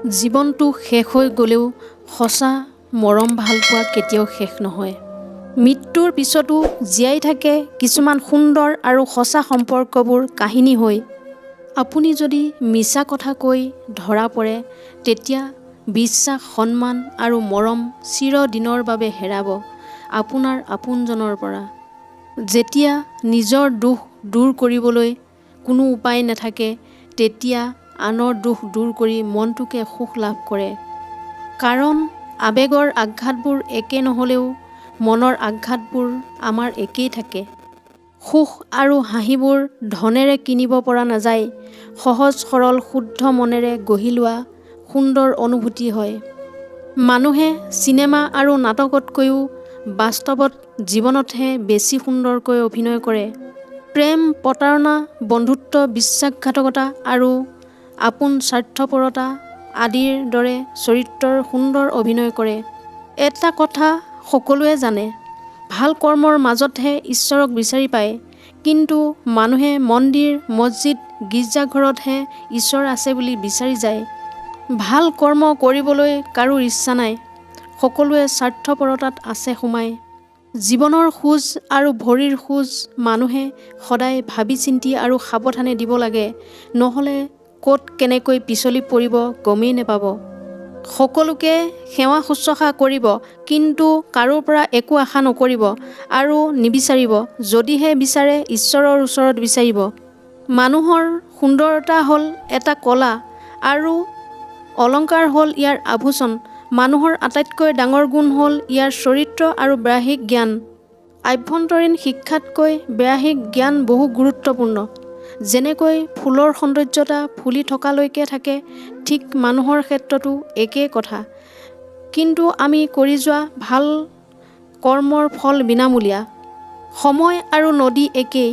জীৱনটো শেষ হৈ গ'লেও সঁচা মৰম ভালপোৱা কেতিয়াও শেষ নহয়। মৃত্যুৰ পিছতো জীয়াই থাকে কিছুমান সুন্দৰ আৰু সঁচা সম্পৰ্কবোৰ কাহিনী হৈ। আপুনি যদি মিছা কথা কৈ ধৰা পৰে, তেতিয়া বিশ্বাস, সন্মান আৰু মৰম চিৰদিনৰ বাবে হেৰাব আপোনাৰ আপোনজনৰ পৰা। যেতিয়া নিজৰ দুখ দূৰ কৰিবলৈ কোনো উপায় নাথাকে, তেতিয়া আনৰ দুখ দূৰ কৰি মনটোকে সুখ লাভ কৰে। কাৰণ আৱেগৰ আঘাতবোৰ একে নহ'লেও মনৰ আঘাতবোৰ আমাৰ একেই থাকে। সুখ আৰু হাঁহিবোৰ ধনেৰে কিনিব পৰা নাযায়, সহজ সৰল শুদ্ধ মনেৰে গঢ়ি লোৱা সুন্দৰ অনুভূতি হয়। মানুহে চিনেমা আৰু নাটকতকৈও বাস্তৱত জীৱনতহে বেছি সুন্দৰকৈ অভিনয় কৰে। প্ৰেম, প্ৰতাৰণা, বন্ধুত্ব, বিশ্বাসঘাতকতা আৰু আপোন স্বাৰ্থপৰতা আদিৰ দৰে চৰিত্ৰৰ সুন্দৰ অভিনয় কৰে। এটা কথা সকলোৱে জানে, ভাল কৰ্মৰ মাজতহে ঈশ্বৰক বিচাৰি পায়। কিন্তু মানুহে মন্দিৰ, মছজিদ, গীৰ্জাঘৰতহে ঈশ্বৰ আছে বুলি বিচাৰি যায়। ভাল কৰ্ম কৰিবলৈ কাৰো ইচ্ছা নাই, সকলোৱে স্বাৰ্থপৰতাত আছে সোমাই। জীৱনৰ খোজ আৰু ভৰিৰ খোজ মানুহে সদায় ভাবি চিন্তি আৰু সাৱধানে দিব লাগে, নহ'লে ক'ত কেনেকৈ পিছলি পৰিব গমেই নাপাব। সকলোকে সেৱা শুশ্ৰূষা কৰিব, কিন্তু কাৰো পৰা একো আশা নকৰিব আৰু নিবিচাৰিব। যদিহে বিচাৰে, ঈশ্বৰৰ ওচৰত বিচাৰিব। মানুহৰ সুন্দৰতা হ'ল এটা কলা আৰু অলংকাৰ হ'ল ইয়াৰ আভূষণ। মানুহৰ আটাইতকৈ ডাঙৰ গুণ হ'ল ইয়াৰ চৰিত্ৰ আৰু বাহ্যিক জ্ঞান। আভ্যন্তৰীণ শিক্ষাতকৈ বাহ্যিক জ্ঞান বহু গুৰুত্বপূৰ্ণ। যেনেকৈ ফুলৰ সৌন্দৰ্যতা ফুলি থকালৈকে থাকে, ঠিক মানুহৰ ক্ষেত্ৰতো একেই কথা। কিন্তু আমি কৰি যোৱা ভাল কৰ্মৰ ফল বিনামূলীয়া। সময় আৰু নদী একেই।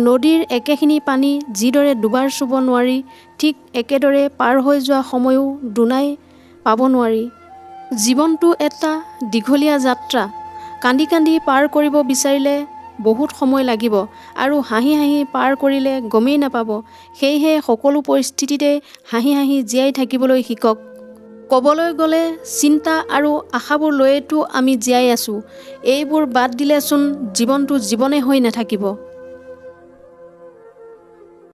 নদীৰ একেখিনি পানী যিদৰে দুবাৰ চুব নোৱাৰি, ঠিক একেদৰে পাৰ হৈ যোৱা সময়ো দুনাই পাব নোৱাৰি। জীৱনটো এটা দীঘলীয়া যাত্ৰা। কান্দি কান্দি পাৰ কৰিব বিচাৰিলে বহুত সময় লাগিব আৰু হাঁহি হাঁহি পাৰ কৰিলে গমেই নাপাব। সেয়েহে সকলো পৰিস্থিতিতে হাঁহি হাঁহি জীয়াই থাকিবলৈ শিকক। ক'বলৈ গ'লে চিন্তা আৰু আশাবোৰ লৈয়েতো আমি জীয়াই আছোঁ। এইবোৰ বাদ দিলেচোন জীৱনটো জীৱনেই হৈ নাথাকিব।